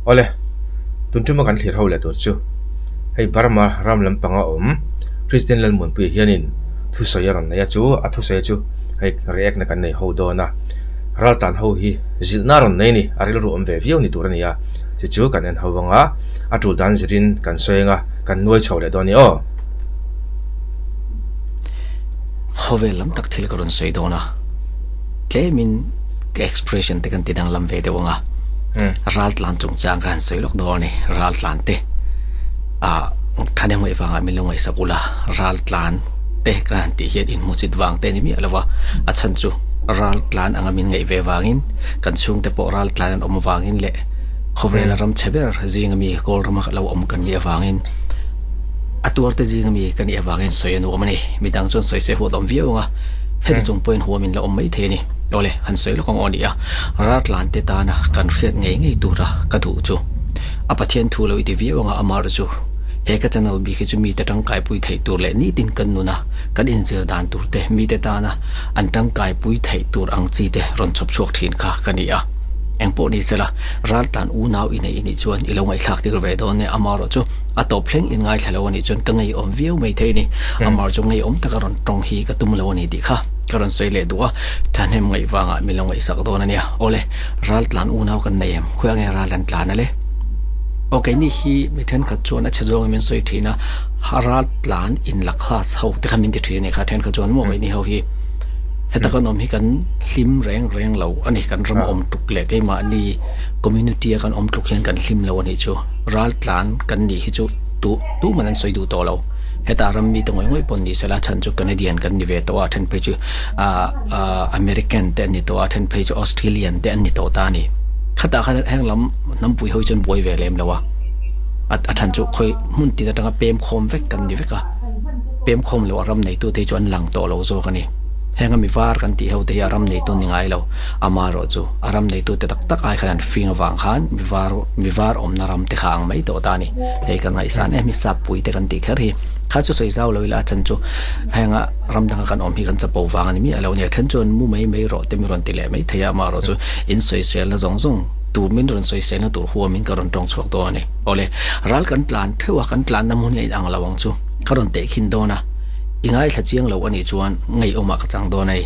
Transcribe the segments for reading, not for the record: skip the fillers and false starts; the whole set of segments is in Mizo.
Awle, tun tuma kan thlir ho leh tur chu hei Burma ram lampanga awm Christian Lalmuanpuia hianin thusawi a rawn nei a, chu a thusawi chu hei react na kan nei ho dawn a, raltlan ho hi zilhna a rawn nei a ni, a rilru awm ve viau ni tur a ni a, chu chu kan en ho anga a tul dan zirin kan sawi anga kan nuai chho leh dawn a ni aw. Khawvel lam tak thil ka rawn sawi dawn a, tlemin ka expression te kan ti danglam ve deuh ang a, ral tlan chungchang ka han sawi lawk dawn a ni, ral tlan te ah thahnem ngaih vangah min lo ngaihsak ula, ral tlan te ka han tih hian inhmusit vang te a ni miah lo va, a chhan chu ral tlan anga min ngaih ve vangin kan chhungte pawh ral tlan an awm avangin leh khawvela ram chhe ber zinga mi kawl rama lo awm kan nih avangin a tuar te zinga mi ka nih avangin sawi a nuam a ni. Midang chuan sawi se huat awm viau ang a, heti chung pawhin huam in la awm mai thei a ni. Awle, han sawi lawk ang aw nia, Raltlan te tana kan hriat ngei ngei tura ka duh chu a Pathian thu lo i ti viau ang a, amah chu he ka channel bik hi chu mite tangkaipui theih tur leh nitin kan nuna kan inzir dan tur te mite tana an tangkaipui theih tur ang chi te rawn chhawp chhuak thin kha ka ni a. Engpawh ni sela, Raltlan unau i neih i nih chuan i lo ngaihthlak tir ve dawn e, amaherawh chu a tawp thleng in ngaithla lo a nih chuan ka ngeiawm viau mai thei a ni. Amar chu ngeiawm taka rawn tawng hi ka tum lo a ni tih kha ka rawn sawi leh duh a, thahnem ngaih vangah min lo ngaihsak dawn a nia. Awle, ral tlan unau kan nei em? Khawiah nge ral an tlan ale? Aw keini hi mi thenkhat chuan a chhe zawngin min sawi thin a, ral tlan in la class ho te kha min ti thin a ni kha, thenkhat chuan maw keini ho hi heta kan awm hi kan hlim reng reng lo a ni, kan ram awm tluk leh keimahni community a kan awm tluk hian kan hlim lo a nih chu. Ral tlan kan nih hi chu tu tu man an sawi duh tawh lo. Heta ram mite ngawih ngawih pawh ni sela chhan chu Canadian kan ni ve tawh a, then phei chu ah ah American te an ni tawh a, then phei chu Australian te an ni tawh ta a ni. Khatah khan heng lam hnampui ho hi chuan buai ve lem lo a, a a chhan chu khawi hmun tin atanga pem khawm vek kan ni vek a, pem khawm loh a ram neitute hi chu an lang tawh lo zawk a ni. Heng a mi var kan tih ho te hi a ram neitu ni ngai lo, amaherawh chu a ram neitute tak tak ai khan an fing avang khan mi var mi var awmna ram te kha ang mai tawh ta a ni. Hei ka ngaihsan em hi sap pui te kan tih kher hi kha chu sawi zau lo ila a chan chu henga ram danga kan awm hi kan chapo vang a ni miah lo a nia. Then chuan mu mai mai rawh te mi rawn ti leh mai thei a, amaherawh chu in sawiselna zawng zawng tur min rawn sawiselna tur huamin ka rawn tawng chhuak dawn a ni. Awle, ral kan tlan theuh a, kan tlanna hmun hi a inang lo ang chu ka rawn tehkhin dawn a. I ngaithla chiang lo a nih chuan ngeiawmah ka chang dawn a ni.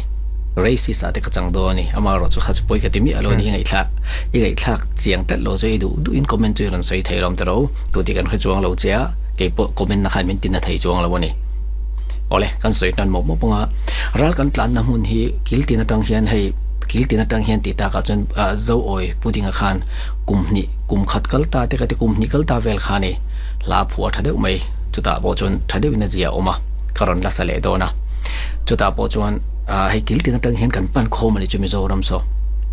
Racist ah te ka chang dawn a ni. Amaherawh chu kha chu pawi ka ti miah lo a ni. I ngaihthlak i ngaihthlak chiang tlat lo chu i duh duhin comment chu i rawn sawi thei lawm ta ro. Tu tih kan hre chuang lo che a, kei pawh comment na khan min ti na thei chuang lo a ni. Awle, kan sawi tan mawp mawp ang a, ral kan tlanna hmun hi kil tin atang hian hei kil tin atang hian tih takah chuan Zoawi Pudinga khan kum hnih kum khat kal ta te ka ti kum hnih kal ta vel kha a ni. Hla phuah tha deuh mai. Chutah pawh chuan tha deuhin a zia a awm a, ka rawn la sa leh dawn a. Chutah pawh chuan ah hei kil tin atang hian kan pan khawm a ni chu Mizoram saw.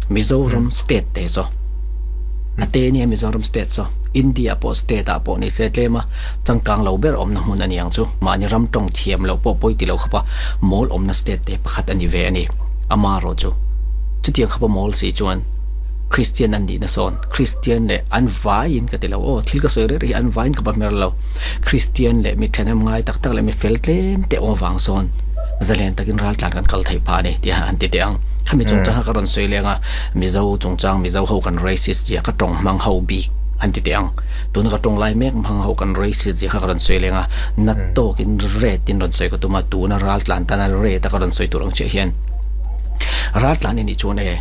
Mizoram state te saw. A te nia Mizoram state saw. India pawh state ah pawh ni se tlem a changkang lo ber awmna hmun a ni ang chu. Mahni ram tawng thiam loh pawh pawi ti lo khawpa mawl awmna state te pakhat a ni ve a ni. Amaherawh chu chutiang khawpa mawl si chuan Christian an nihna sawn Christian leh an vaiin ka ti lo aw thil ka sawi reng reng hi an vaiin ka va hmer lo Christian leh mi thenawm ngai tak tak leh mi fel tlem te awm avang sawn zalen takin ral tlan kan kal theih phah a ni tih an ti teh ang khami chungchang kha ka rawn sawi leng a Mizo chungchang Mizo ho kan racist zia ka tawng hmang ho bik an ti teh ang tuna ka tawng lai mek hmang ho kan racist zia kha ka rawn sawi leng a nat tawkin red in rawn sawi ka tum a tuna ral tlan tana red a ka rawn sawi tur ang chiah hian ral tlan i nih chuan e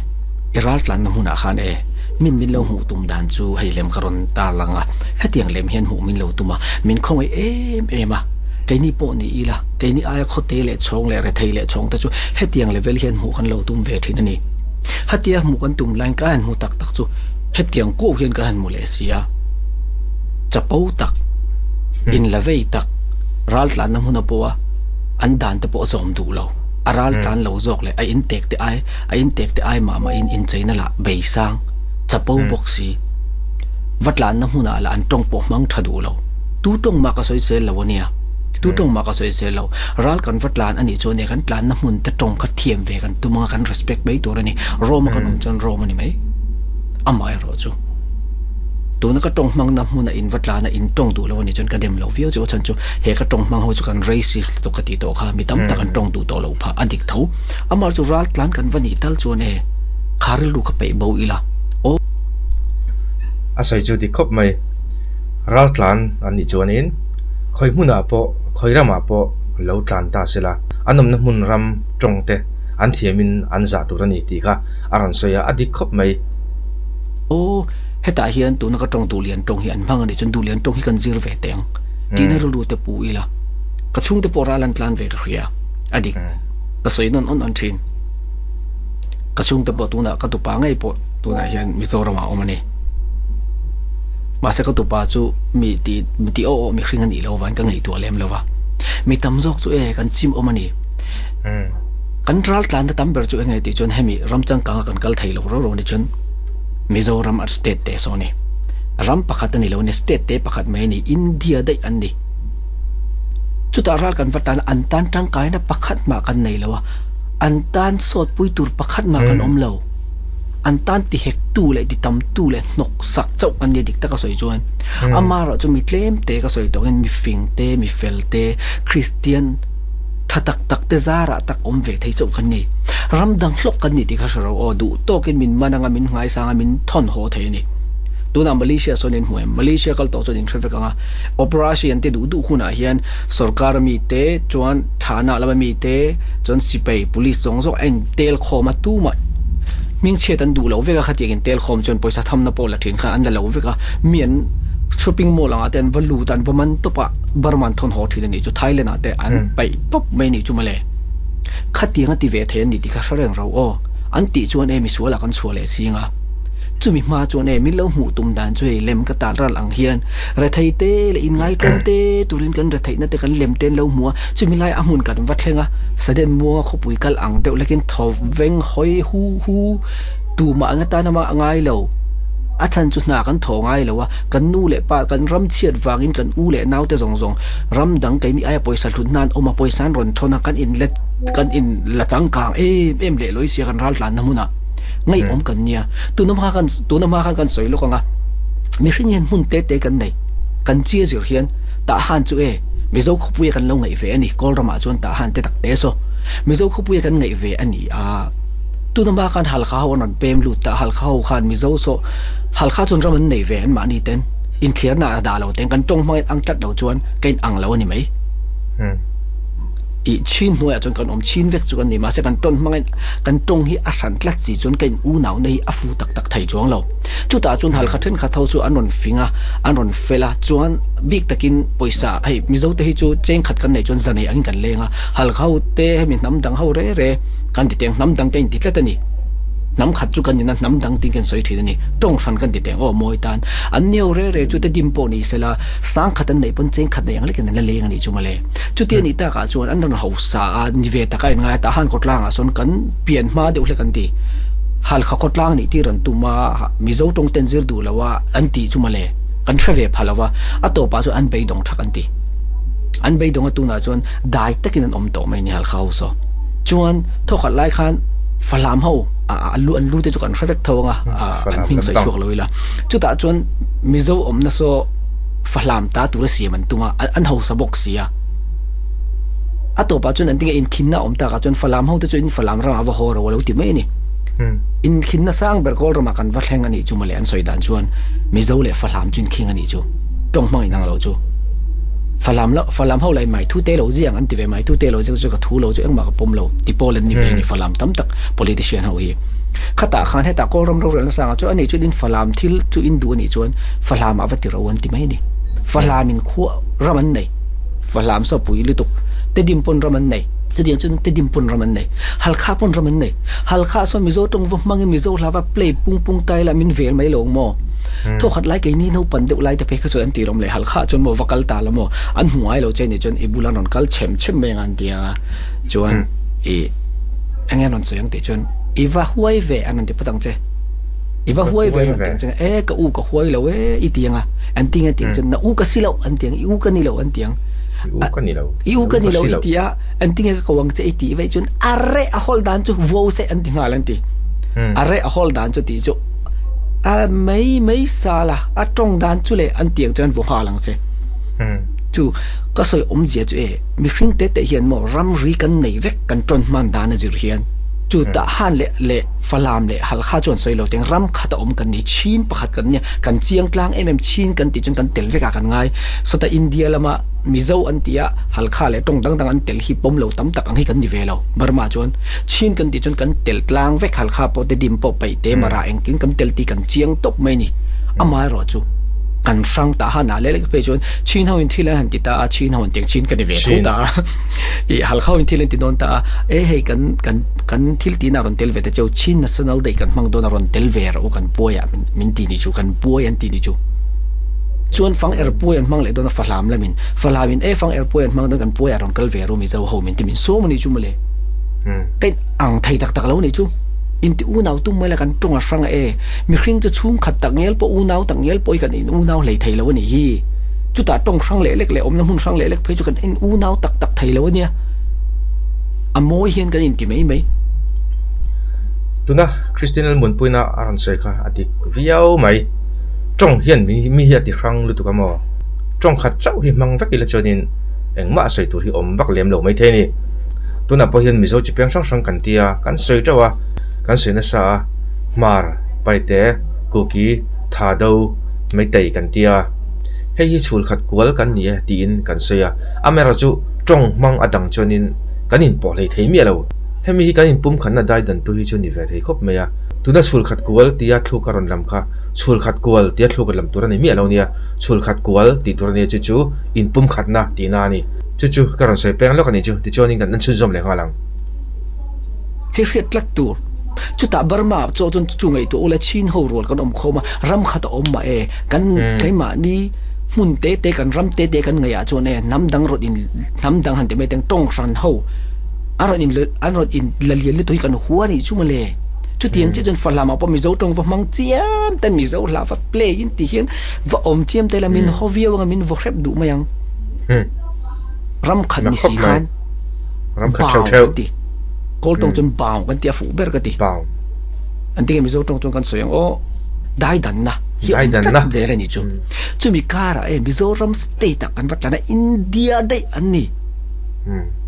I ral tlanna hmunah khan e, min min lo hmuh tum dan chu hei lem ka rawn tar lang a, hetiang lem hian hmuh min lo tum a, min khawngaih em em a, keini pawh ni ila, keini aia khawte leh chhawng leh rethei leh chhawng te chu hetiang level hian hmuh kan lo tum ve thin a ni. Hatia hmuh kan tum laiin ka han hmu tak tak chu hetiang kuau hian ka han hmu leh si a, chapo tak, inla vei tak, ral tlanna hmuna pawha an dan te pawh zawm duh lo, a ral tlan lo zawk leh a intek te ai, A intek te ai mah mahin incheina lah beisang, chapo bawk si. Va tlanna hmunah lah an tawng pawh hmang tha duh lo. Tu tawng mah ka sawi sel lo ania. Tu tawng mah ka sawi sel lo. Ral kan va tlan anih chuan e kan tlanna hmun te tawng kha thiam ve kan tum anga kan respect mai tur a ni. Rome a kan awm chuan Rome a ni mai. Amaherawh chu. Tuna ka tawng hmangna hmuna in va tlana in tawng duh lo a nih chuan ka dem lo viau chu a chhan chu he ka tawng hmang ho chu kan racist lutuk ka tih tawh kha mi tam tak an tawng duh tawh lo phah a dik tho. Amah chu ral tlan kan va nih tal chuan e kha rilru kha peih bo ila aw. A sawi chu dik khawp mai. Raltlan an nih chuanin khawi hmunah pawh, khawi ramah pawh lo tlan ta se la, an awmna hmun ram tawng te an thiamin an zah tur a ni tih kha a rawn sawi a, a dik khawp mai. Aw, hetah hian tuna ka tawng Duhlian tawng hi an hmang a nih chuan Duhlian tawng hi kan zir ve teh ang tihna rilru te pu ila, ka chhungte pawh ral an tlan ve ka hria, a dik. Ka sawi nawn awn awn thin. Ka chhungte pawh tunah ka tupa ngei pawh tunah hian Mizoram ah a awm a ni. Mahse ka tupa chu mi ti mi ti aw aw mihring a nih loh avangin ka ngaihtuah lem lo va. Mi tam zawk chu e kan chim awm a ni. Kan ral tlanna tam ber chu enge tih chuan hemi ram changkanga kan kal thei lo ro ro ni chuan Mizoram a state te saw a ni. Ram pakhat a ni lo a ni, state te pakhat mai a ni, India daih an ni. Chutah ral kan va tan a, an tan tangkaina pakhat mah kan nei lo a. An tan sawtpui tur pakhat mah kan awm lo. An tan ti hektu leh ti tamtu leh hnawk sak chauh kan nia dik taka sawi chuan. Amaherawh chu mi tlem te ka sawi tawh angin mi fing te, mi fel te, Kristian tha tak tak te zarah tak awm ve thei chauh kan ni. Ram dang hlawk kan ni tih kha hre ro aw, duh tawkin min man anga min ngaisang a min thawn haw thei a ni. Tunah Malaysia sawn in hmu em? Malaysia kal tawh chuan in hre vek ang a. Operation te duh duh hunah hian sorkar mite chuan thana lama mite chuan sipai police zawng zawng a in tel khawm a tumah hmingchhiat an duh loh vek a khatiang in tel khawm chuan pawisa thamna pawh la thin khan an la lo vek a mi an shopping mall angah te an va lut a an va man tawp a Burma an thawn haw thin a nih chu Thailand ah te an paih tawp mai a nih chu mawle khatiang a ti ve thei an ni tih kha hre reng ro aw an tih chuan e misual ah kan chhuah leh ching a. Chumi hma chuan e min lo hmuh tum dan chu hei lem ka tal ral ang hian rethei te leh inngaitawm te turin kan retheihna te kan lem te an lo hmu a, chumi lai a hmun kan va thleng a, Saden muanga khawpui kal ang deuh lekin thaw veng hawi hu hu tumah anga tan ama a ngai lo. A chhan chu hna kan thaw ngai lo a, kan nu leh pa kan ram chhiat vangin kan u leh naute zawng zawng ram dang keini aia pawisa hlut hna an awm a, pawisa an rawn thawn a, kan inlet kan inla changkang em em leh lawi sia kan raltlanna hmunah. Ngaihawm kan nia. Tuna hma khan tuna hma khan kan sawi lawk ang a, mihring hian hmun te te kan nei. Kan chia zir hian tah han chu e Mizo khawpuia kan lo ngaih ve a ni. Kawl ramah chuan tah han te tak te saw Mizo khawpuia kan ngaih ve a ni a. Tuna hma khan Halkha ho an rawn pem lut ta, Halkha ho khan Mizo saw Halkha chuan ram an nei ve an mahni ten inthiarna a dah lo teng kan tawng hmangin ang tlat lo chuan ka in ang lo a ni mai. I chhin hnuaiah chuan kan awm chhin vek chu kan ni mahse kan tawn hmangin kan tawng hi a hran tlat si chuan ka in unauna hi a fu tak tak thei chuang lo. Chutah chuan halkha thenkhat ho chu an rawn fing a, an rawn fel a, chuan bik takin pawisa hei Mizo te hi chu chengkhat kan neih chuan zanei angin kan leng a, halkha ho te hemi hnam dang ho re re kan ti teng hnam dang te inti tlat a ni. Hnam khat chu kan ina hnam dang tiin kan sawi thin a ni. Tawng hran kan ti teng aw mawi tan. An neo re re chu te dim pawh ni sela sangkhat an neih pawn chengkhat nei ang lekin an la leng a nih chu mawle. Chuti a nih takah chuan an rawn hausa a, ni ve taka in ngai a, tah han khawtlangah sawn kan pian hma deuh hlek an ti. Halkha khawtlang nih tir an tum a, Mizo tawng ten zir duh lo a an tih chu mawle, kan hre ve pha lo va, a tawpah chuan an beidawng thak an ti. An beidawng a tunah chuan dai takin an awm tawh mai ni Halkha ho saw. Chuan thawkhat lai khan Falam ho a lu an lu te chu kan hre vek tho ang a, an hming sawi chhuak lo ila. Chutah chuan Mizo awmna saw Fahlam ta tura siam an tum a, an hausa bawk si a. A tawpah chuan an tinge inkhinna a awm takah chuan Falam hote chu in Falam ramah va haw ro a lo ti mai a ni. Inkhinna sang ber Kawl ramah kan va thleng a nih chu mawle an sawi dan chuan Mizo leh Fahlam chu inkhing a nih chu. Tawng hmang inang lo chu. Falam lo Falam ho lah in mai thu te lo ziang an ti ve mai thu te lo ziang chu ka thu lo chu engmah ka pawm lo ti pawl an ni ve a ni Falam tam tak politician ho hi. Khatah khan hetah Kawl ram rorelna sangah chuan ani chuan in Falam thil chu in duh a nih chuan Fahlam ah va ti ro an ti mai a ni. Fahlam in khua ram an nei. Fahlam saw pui lutuk. Tedim pawn ram an nei. Chutiang chuan Tedim pawn ram an nei. Halkha pawn ram an nei. Halkha saw Mizo tawng va hmangin Mizo hla va play pung pung tai la min vel mai lo ang maw? Thawkhat lai keini naupan deuh lai te phei kha chuan an ti rawm leh Halkha chuan maw va kal ta la maw? An hmu ngai lo che ni chuan i bula rawn kal chhem chhem mai ang a an ti ang a. Chuan i eng nge an rawn sawi ang tih chuan i va huai ve an rawn ti phawt ang che. I va huai ve rawn ti ang che e ka u ka huai lo e i ti ang a an ti ang ti chuan na u ka si lo an ti ang i u ka ni lo an ti ang i u ka ni lo i u ka ni lo i ti a an ti nge ka ko ang che i ti vei chuan a reh a hawl dan chu vo se an ti nghal an ti a reh a hawl dan chu ti chu a mai mai sa la a tawng dan chu le an ti ang chuan vo nghal ang che chu ka sawi awmzia chu e mihring te te hian maw ramri kan nei vek kan tawn hman dan a zir hian chu tah han leh leh. Falam leh Halkha chuan sawi lo teng ram khat a awm kan ni, Chin pakhat kan nia, kan chiang tlang em em Chin kan tih chuan kan tel vek ah kan ngai. Sawta India lama Mizo an tih a Halkha leh tawng dang dang an tel hi pawm lo tam tak ang hi kan ni ve lo. Burma chuan Chin kan tih chuan kan tel tlang vek Halkha pawh Tedim pawh Paihte Mara engkim kan tel tih kan chiang tawp mai a ni. Amaherawh chu kan hrang ta han ah leh lek phei chuan Chin ho in thil an han ti ta a, Chin ho an tiang Chin ka ni ve tho ta a, ih Halkha ho in thil an ti dawn ta a, e hei kan kan kan thil tihna a rawn tel ve ta cheu Chin National Day kan hmang dawn a rawn tel ve rawh u kan puai ah min ti ni chu kan puai an ti ni chu. Chuan fang er puai an hmang leh dawn a Fahlam lamin Fahlam in e fang er puai an hmang dawn kan puai ah rawn kal ve rawh Mizo ho min ti min sawm a ni chu mawle. Ka in ang thei tak tak lo ni chu. Inti unau tum mai la kan tawng a hrang a e. Mihring chu chhungkhat tak ngial pawh unau tak ngial pawh hi kan in unau hlei thei lo a nih hi. Chutah tawng hrang leh lek leh awmna hmun hrang leh lek phei chu kan in unau tak tak thei lo a nia. A mawi hian kan inti mai mai. Tuna Kristian Lalmuanpuina a rawn sawi kha a dik viau mai. Tawng hian mi hi a ti hrang lutuk a maw? Tawng khat chauh hi hmang vek ila chuanin engmah a sawi tur hi awm vak lem lo mai thei a ni. Tunah pawh hian Mizo chi peng hrang hrang kan ti a, kan sawi teuh a, kan sawi nasa a, Hmar, Paite, Kuki, Thado, Meitei kan ti a. Hei hi chhul khat kual kan ni e tiin kan sawi a, amaherawhchu tawng hmang a dang chuanin kan inpawh hlei thei miah lo. Hemi hi kan inpum khatna dai dantu hi chu ni ve thei khawp mai a, tuna chhul khat kual tia thluk a rawn lam kha chhul khat kual tia thluk a lam tur a ni miah lo nia, chhul khat kual tih tur a nia chu chu inpum khatna tihna a ni. Chu chu ka rawn sawi peng lawk a nih chu, tichuanin kan chhunzawm leh nghal ang. Hei hriat tlat tur. Chutah Burma chaw chuan chu ngaihtuah ula Chin ho rual kan awm khawm a, ram khat a awm mah e, kan keimahni hmun te te kan ram te te kan ngaihah chuan e hnam dang rawn in hnam dang han ti mai teng tawng hran ho an rawn in an rawn in la lian lutuk hi kan hua anih chu mawle. Chutiang chiah chuan Fahlama pawh Mizo tawng va hmang chiam ten Mizo hla va play in ti hian va awm chiam te la min haw viau anga min vaw hrep duh mai ang. Ram khat ni si khan bau kan ti. Kawl tawng chuan bau kan ti a fuh ber ka ti. An ti nge Mizo tawng chuan kan sawi ang aw daidanna hi awm tlat zel a nih chu. Chumi karah e Mizoram state ah kan va tlan a India daih an ni.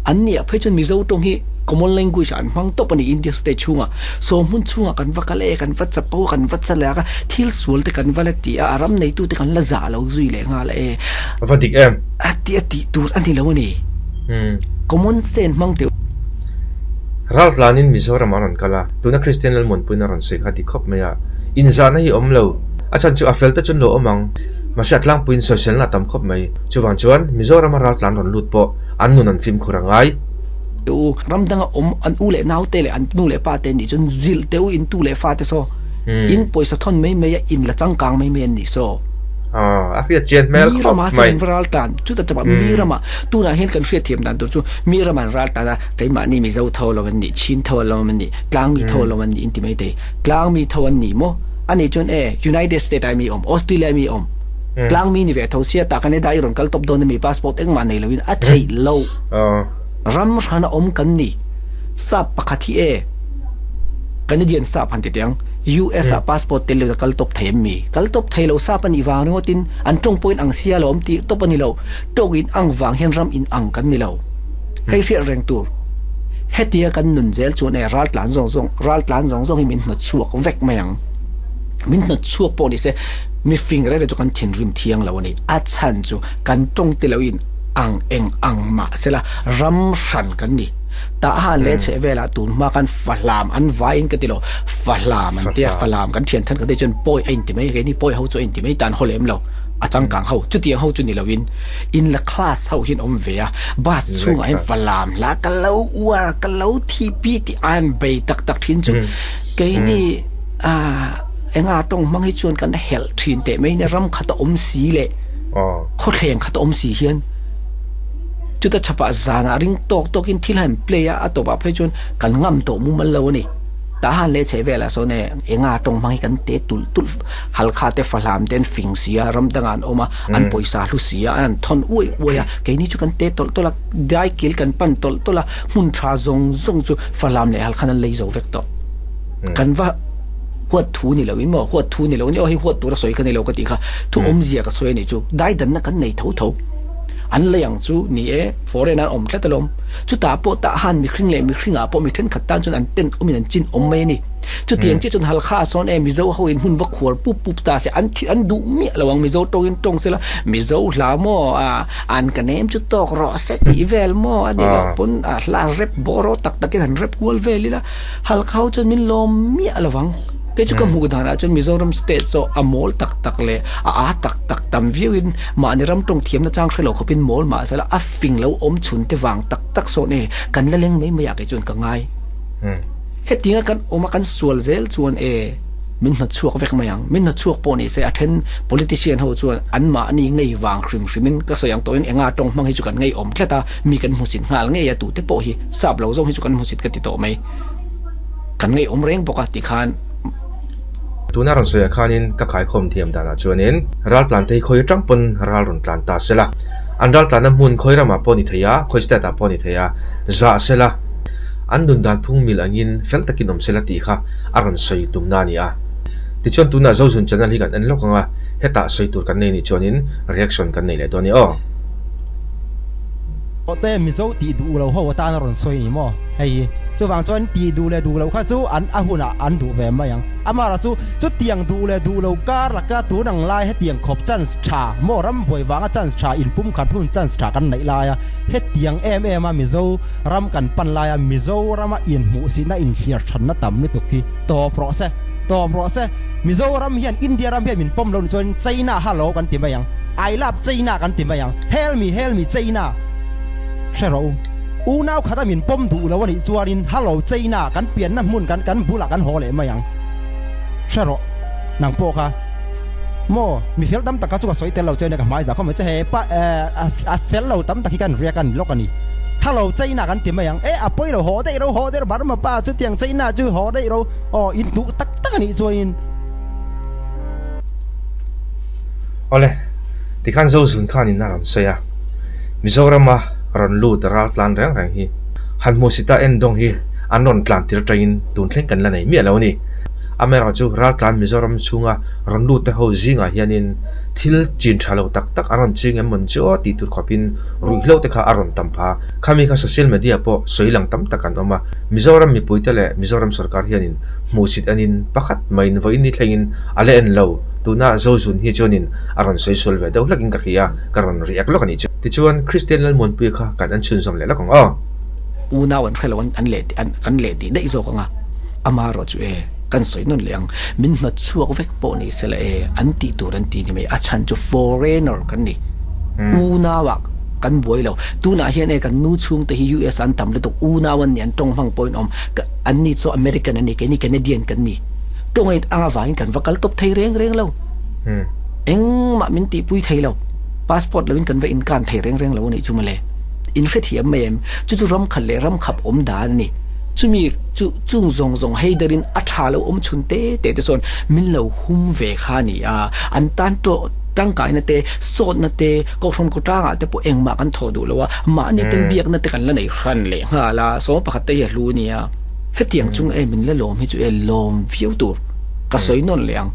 An nih ah phei chuan Mizo tawng hi common language ah an hmang tawp a ni India state chhungah. Saw hmun chhungah kan va kal e kan va chapo a kan va chalak a thil sual te kan va la ti a a ram neitu te kan la zah lo zui leh nghal e. A va dik em? A ti a tih tur a ni lo a ni. Common sense hmang teh. Raltlanin Mizoram a rawn kal a, tuna Kristian Lalmuanpuiin a rawn sawi kha dik khawp mai a, inzahna hi awm lo. A chhan chu a fel te chuan lo awm ang. Mahse a tlangpuiin sawiselna a tam khawp mai. Chuvang chuan Mizorama raltlan rawn lut pawh an nun an fimkhur a ngai. U ram danga awm an u leh naute leh an nu leh pa te nih chuan zilh teh u in tu leh fa te saw in pawisa thawn mai mai a in la changkang mai mai an nih saw. A hriat chian hmel khawp mai. Mi ramah chuan ral tan chuta chawpah mi ramah tunah hian kan hriat thiam dan tur chu mi ramah an ral tan a keimahni Mizo tho lo an nih Chin tho lo an nih Tlangmi tho lo an nih inti mai thei. Tlangmi tho an nih maw? Ani chuan e United State ah mi awm Australia mi awm Tlangmi ni ve tho sia tah Canada i rawn kal tawp dawn a mi passport engmah nei loin a theih loh. Ram hrana awm kan ni. Sap pakhat hi e Canadian sap han ti teh ang, US ah passport tel lo in a kal tawp thei em mi? Kal tawp thei lo sap a nih vang ringawt in an tawng pawhin ang sia lo awm tih tawp a ni lo. Tawng in ang vang hian ram in ang kan ni lo. Hei hriat reng tur. Hetia kan nun zel chuan e ral tlan zawng zawng ral tlan zawng zawng hi min hnawt chhuak vek mai ang. Min hnawt chhuak pawh ni se mifing reng reng chu kan thinrim thiang lo a ni. A chhan chu kan tawng te lo in ang eng ang mah sela ram hran kan ni. Tah han leh chheh velah tun hma khan fahlam an vaiin ka ti lo, fahlam an tia, fahlam kan thian than ka tih chuan pawi a inti mai, keini pawi ho chu a inti mai tan haw lem lo, a changkang ho, chutiang ho chu ni loin in la class ho hian awm ve a, bus chhungah hian fahlam hla ka lo uar, ka lo thi pi tih a han bei tak tak thin chu keini ah enga tawng hmang hi chuan kan helh thin teh mai nia ram khat a awm si leh khawthleng khat a awm si hian. Chuta chhapah zanah ring tawk tawkin thil han play a, a tawpah phei chuan kan ngam tawh mumal lo a ni. Tah han leh chheh velah sawn e enga tawng hmang hi kan te tulh tulh, Halkha te Fahlam te an fing si a, ram dangah an awm a, an pawisa hlu si a, an han thawn uaih uaih a, keini chu kan te tawlh tawlh a, daikil kan pan tawlh tawlh a, hmun tha zawng zawng chu Fahlam leh Halkhan an lei zo vek tawh. Kan va huat thu ni loin maw, huat thu ni lo in aw hei huat tura sawi ka ni lo ka tih kha thu awmzia ka sawi a nih chu, daidanna kan nei tho tho. An lei ang chu ni e, foreign an awm tlat alawm. Chutah pawh tah han mihring leh mihringah pawh mi thenkhat tan chuan an ten awmin an chin awm mai a ni. Chutiang chiah chuan Halkha ah sawn e Mizo ho in hmun va khuar pup pup ta se an thi an duh miah lo ang Mizo tawngin tawng sela Mizo hla maw a an ka nem chu tawk rawh se tih vel maw a nih loh pawn a hla rep bawraw tak takin han rep kual vel ila Halkha ho chuan min lawm miah lo ang. Kei chu ka hmuh danah chuan Mizoram state saw a mawl tak tak leh a aa tak tak tam viauin mahni ram tawng thiamna chang hre lo khawpin mawl mah sela a fing lo awm chhun te vang tak tak sawn e kan la leng mai mai ah kei chuan ka ngai. Hetianga kan awm a kan sual zel chuan e min hnawtchhuak vek mai ang. Min hnawtchhuak pawh ni se a then politician ho chuan anmahni ngei vang hrim hrimin ka sawi ang tawhin enga tawng hmang hi chu kan ngeiawm tlat a, mi kan hmusit nghal ngei a tute pawh hi sap lo zawng hi chu kan hmusit ka ti tawh mai. Kan ngeiawm reng bawk a tikhan. Tuna rawn sawiah khanin ka khaikhawm thiam danah chuanin raltlan te hi khawi atang pawn ral rawn tlan ta sela, an raltlanna hmun khawi ramah pawh ni thei a, khawi state ah pawh ni thei a, zah sela, an nun dan phung mil angin fel takin awm sela tih kha a rawn sawi tumna a ni a. Tichuan tunah Zozun channel hi kan en lawk ang a, hetah sawi tur kan nei nih chuanin reaction kan nei leh dawn a ni aw. Awte Mizo tih duh lo ho atan a rawn sawi ni maw hei hi. Chuvang chuan tih duh leh duh loh kha chu an a hunah an duh ve mai ang. Amara chu chutiang duh leh duh lo kar laka tun ang lai hetiang khawp chance tha maw ram buai vanga chance tha inpum khat hun chance tha kan neih laia hetiang em em a Mizo ram kan pan laia Mizorama inhmuhsihna inhliar thanna tam lutuk hi tawp rawh se tawp rawh se. Mizoram hian India ram hian min pawm lo ni chuan China hello kan ti mai ang. I love China kan ti mai ang. Hel mi hel mi China hre rawh u. Unau khata min pawm duh lo a nih chuanin hello China kan pianna hmun kan kan bulah kan haw leh mai ang. Hre rawh nang pawh kha maw mi fel tam tak kha chu ka sawi tel lo che nia ka hmai zah khawp mai che he pa a fel lo tam tak hi kan riak a ni lawk a ni. Hello China kan ti mai ang. E a pawi lo haw daih ro haw daih ro Burma pa chutiang China chu haw daih ro aw in duh tak tak a nih chuanin. Awle, tikhan Zozun khanin a rawn sawi a, Mizorama rawn lut ral tlan reng reng hi han hmuhsita endawng hi an rawn tlan tir atangin tun thleng kan la nei miah lo a ni. Amaherawhchu ral tlan Mizoram chhunga rawn lut te ho zingah hianin thil chin tha lo tak tak an rawn ching em mawn chu aw tih tur khawpin ruihhlo te kha a rawn tam pha. Khami kha social media pawh sawi lang tam tak an awm a, Mizoram mipuite leh Mizoram sorkar hianin hmuhsit anin pakhat maiin vawiin ni thlengin a la en lo. Tuna Zozun hi chuanin a rawn sawi sual ve deuh hlakin ka hria, ka rawn react lawk a nih chu. Tichuan, Kristian Lalmuanpuia kha kan an chhunzawm leh lawk ang aw. Unau an hre lo an leh an kan leh tih daih zawk ang a, ama erawh chu e, kan sawi nawn leh ang, min hnawt chhuak vek pawh ni sela e, an tih tur an ti ni mai, a chhan chu foreigner kan ni, unau ah kan buai lo, tunah hian e kan nu chhungte hi US ah an tam lutuk, unau an ni an tawng hmang pawhin awm, an ni chu American an ni, keini Canadian kan ni. Tawngait ang avangin kan va kal tawp thei reng reng lo. Engmah min tihpui thei lo. Passport loin kan va inkan thei reng reng lo a nih chu mawle. In hrethiam mai em? Chu chu ram khat leh ram khap awm dan a ni. Chumi chu chung zawng zawng hei darin a tha lo awm chhun te te te chuan min lo hum ve kha a ni a. An tan tawh tangkaina te, sawtna te, kohhran kawtangah te pawh engmah kan thawh duh lo a. Mahni ten biakna te kan la nei hran leh nghal a. Sawma pakhat te hi a hlu a nia. Hetiang chung e min la lawm hi chu e lawm viau tur ka sawi nawn leh ang.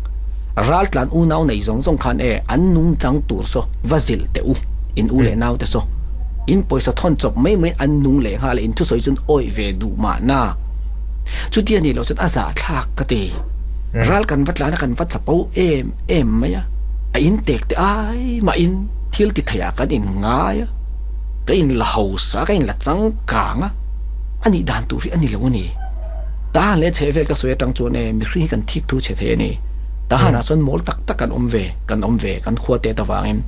Raltlan unau nei zawng zawng khan e an nung chang tur saw va zilh teh u, in u leh nau te saw. In pawisa thawn chawp mai mai an nung leh nghal e in thusawi chuan awih ve duh mahna. Chutia nih loh chuan a zahthlak ka ti. Ral kan va tlan a kan va chapo em em mai a, a in tek te ai mah in thil ti thei ah kan in ngai a, ka in la hausa ka in la changkang a. A nih dan tur hi a ni lo a ni. Tahan leh chhehvel ka sawi atang chuan e mihring hi kan thik thu chhe thei a ni. Tahanah chuan mawl tak tak kan awm ve, kan awm ve, kan khua tet avangin.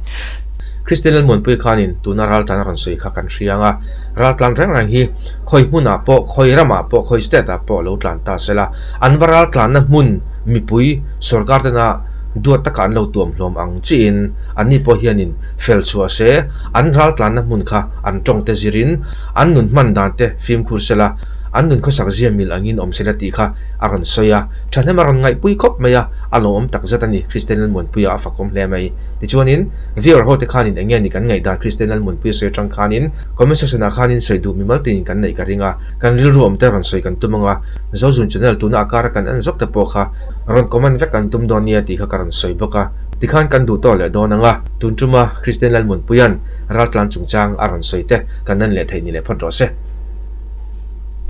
Kristian Lalmuanpui khanin tuna raltlan a rawn sawi kha kan hria ang a, raltlan reng reng hi khawi hmunah pawh, khawi ramah pawh, khawi state ah pawh lo tlan ta sela, an va raltlanna hmun mipui sorkar tena duat taka an lo tuam hlawm ang chiin anni pawh hianin fel chhuah se, an raltlanna hmun kha an tawngte zirin An nun hman dan te fimkhur sela, an nun khawsak zia mil angin awm sela tih kha a rawn sawi a, thahnem a rawn ngaihpui khawp mai a, a lawmawm tak zet a ni, Kristian Lalmuanpuia a fakawm hle mai. Tichuanin, viewer ho te khanin eng nge ni kan ngaihdan Kristian Lalmuanpuia sawi atang khanin comment section ah khanin sawi duh mimal tinin kan neih ka ring a, kan rilru awm te rawn sawi kan tum ang a, Zozun channel tuna a kara kan en zawk te pawh kha rawn comment vek kan tum dawn nia tih kha ka rawn sawi bawk a, tikhan kan duh tawh leh dawn ang a, tun tuma Kristian Lalmuanpuia'n raltlan chungchang a rawn sawi te kan en leh theih ni leh phawt rawh se.